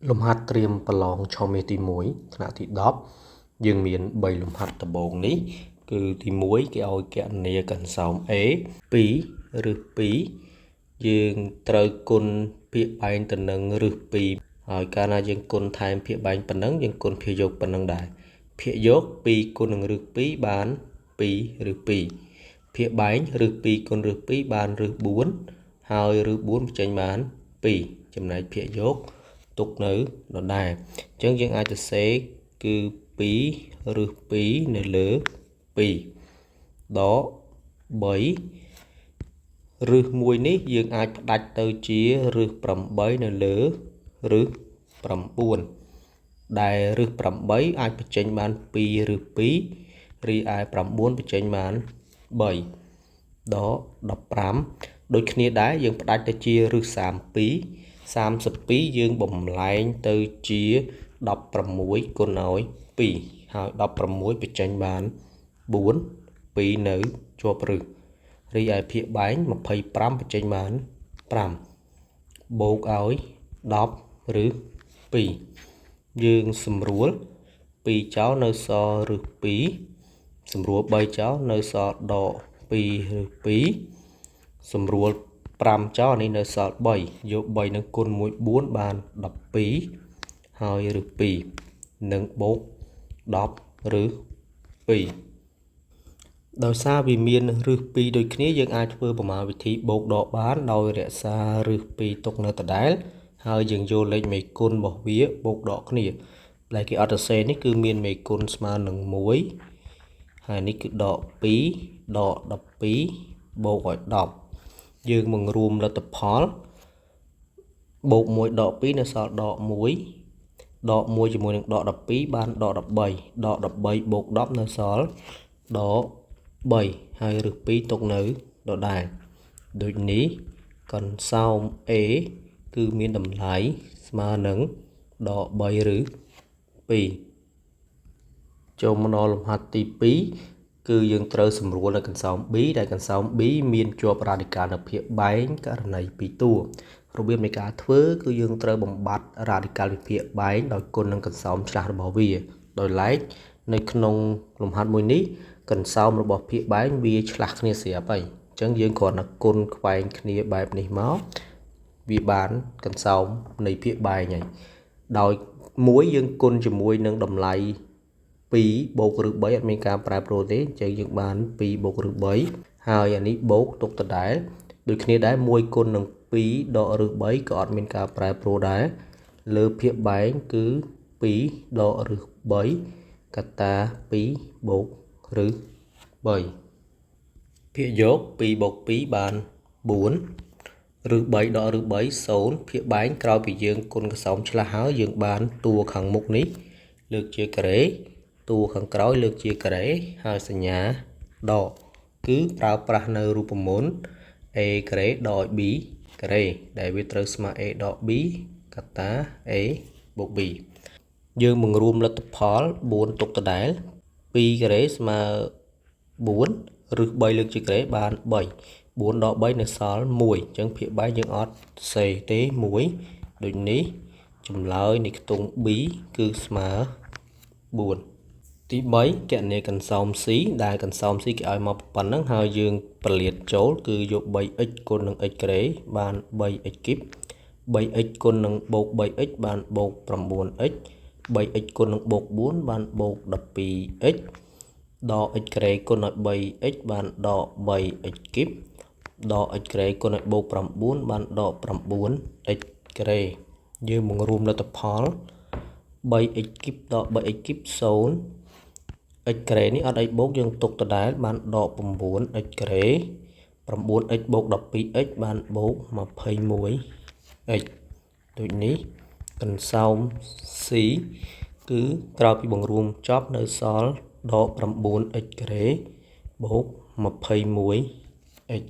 លំហាត់ត្រៀមប្រឡងឆមាសទី1ថ្នាក់ទី10យើងមាន3លំហាត់ដំបូងនេះគឺទី1គេឲ្យគណនាកន្សោម A 2ឬ2យើងត្រូវគុណភាគបែងទៅនឹងឫស2ហើយកាលណាយើងគុណថែមភាគបែងប៉ុណ្ណឹងយើងគុណភាគយកប៉ុណ្ណឹងដែរភាគយក2គុណនឹងឫស2បាន2ឬ2ភាគបែងឫស2គុណឫស2បានឫស4ហើយឫស4បញ្ចេញបាន2ចំណែកភាគយកទុកនៅដដែលអញ្ចឹងយើងអាចសរសេរគឺ2ឬ2នៅលើ2ដក3ឫស1នេះយើងអាចផ្ដាច់ទៅជាឫស8នៅលើឫស9ដែលឫស8អាចបញ្ចេញបាន2ឬ2រីឯ9បញ្ចេញបាន3ដក15ដូចគ្នាដែរយើងផ្ដាច់ទៅជាឫស32 32យើងបំលែងទៅជា16គុណឲ្យ2ហើយ16បញ្ចេញបាន4 2នៅជាប់ឫសរីឯភាគបែង25បញ្ចេញបាន5បូកឲ្យ10ឬ2យើងសម្រួល2ចោលនៅសល់ឫស2សម្រួល3ចោលនៅសល់ដក2ឬ2សម្រួល5ចោលនេះនៅសល់3យក3នឹងគុណ1 4បាន12ហើយឬ2និងបូក10ឬ2ដោយសារវាមានឫស2ដូចគ្នាយើងអាចធ្វើប្រមាណវិធីបូកដកបានដោយរក្សាឫស2ទុកនៅដដែលហើយយើងយកលេខមេគុណរបស់វាបូកដកគ្នាដែលគេអត់សរសេរនេះគឺមានមេគុណស្មើនឹង1ហើយនេះគឺដក2ដក12បូកឲ្យ10យើងបង្រួមលទ្ធផលបូក1ដក2នៅសល់ដក1ដក1ជាមួយនឹងដក12បានដក13ដក13បូក10នៅសល់ដក3ហើយឫស2ទុកនៅដដែលដូចនេះកន្សោម A គឺមានតម្លៃស្មើនឹងដក3ឬ2ចូលមកដល់លំហាត់ទី2គឺយើងត្រូវសម្រួលនៅកន្សោម B ដែលកន្សោម B មានជាប់រ៉ាឌីកាល់នៅភាគបែងករណី2តួរបៀបនៃការធ្វើគឺយើងត្រូវបំបត្តិរ៉ាឌីកាល់វិភាគបែងដោយគុណនឹងកន្សោមឆ្លាស់របស់វាដោយឡែកនៅក្នុងលំហាត់មួយនេះកន្សោមរបស់ភាគបែងវាឆ្លាស់គ្នាស្រាប់ហើយអញ្ចឹងយើងគ្រាន់តែគុណខ្វែងគ្នាបែបនេះមកវាបានកន្សោមនៃភាគបែងហើយដោយមួយយើងគុណជាមួយនឹងតម្លៃ2បូកឬ3អត់មានការប្រែប្រួលទេអញ្ចឹងយើងបាន2បូកឬ3ហើយអានេះបូកទុកដដែលដូចគ្នាដែរ1គុណនឹង2ដកឬ3ក៏អត់មានការប្រែប្រួលដែរលើភាគបែងគឺ2ដកឬ3កតា2បូកឬ3ភាគយក2បូក2បាន4ឬ3ដកឬ3 0ភាគបែងក្រោយពីយើងគុណកសោមឆ្លាស់ហើយយើងបានតួខាងមុខនេះលើកជាការ៉េតួខាងក្រោយលើកជាការ៉េហើយសញ្ញាដកគឺប្រើប្រាស់នៅរូបមន្ត a ការ៉េដក b ការ៉េដែលវាត្រូវស្មើ a ដក b កតា a បូក b យើងបង្រួមលទ្ធផល4ទុកដដែល2ការ៉េស្មើ4ឬ3លើកជាការ៉េបាន3 4ដក3នៅសល់1អញ្ចឹងភាគបែងយើងអត់សេទេ1ដូចនេះចម្លើយនៃខ្ទង់ B គឺស្មើ4ទី3គណនាកន្សោម C ដែលកន្សោម C គេឲ្យមកប៉ុណ្ណឹងហើយយើងប្រលាតចូលគឺយក 3x គុណនឹង x ការ៉េបាន 3x គីប 3x គុណនឹងបូក 3x បានបូក 9x 3x គុណនឹងបូក4បានបូក 12x ដក x ការ៉េគុណឲ្យ 3x បានដក 3x គីបដក x ការ៉េគុណឲ្យបូក9បានដក 9x ការ៉េយើងបង្រួមលទ្ធផល 3x គីបដក 3x គីប0 x ការ៉េនេះអត់អីបូកយើងទុកដដែលបានដក 9x ការ៉េ 9x បូក 12x បានបូក 21x ដូចនេះកន្សោម C គឺក្រោយពីបង្រួមចប់នៅសល់ដក 9x ការ៉េបូក 21x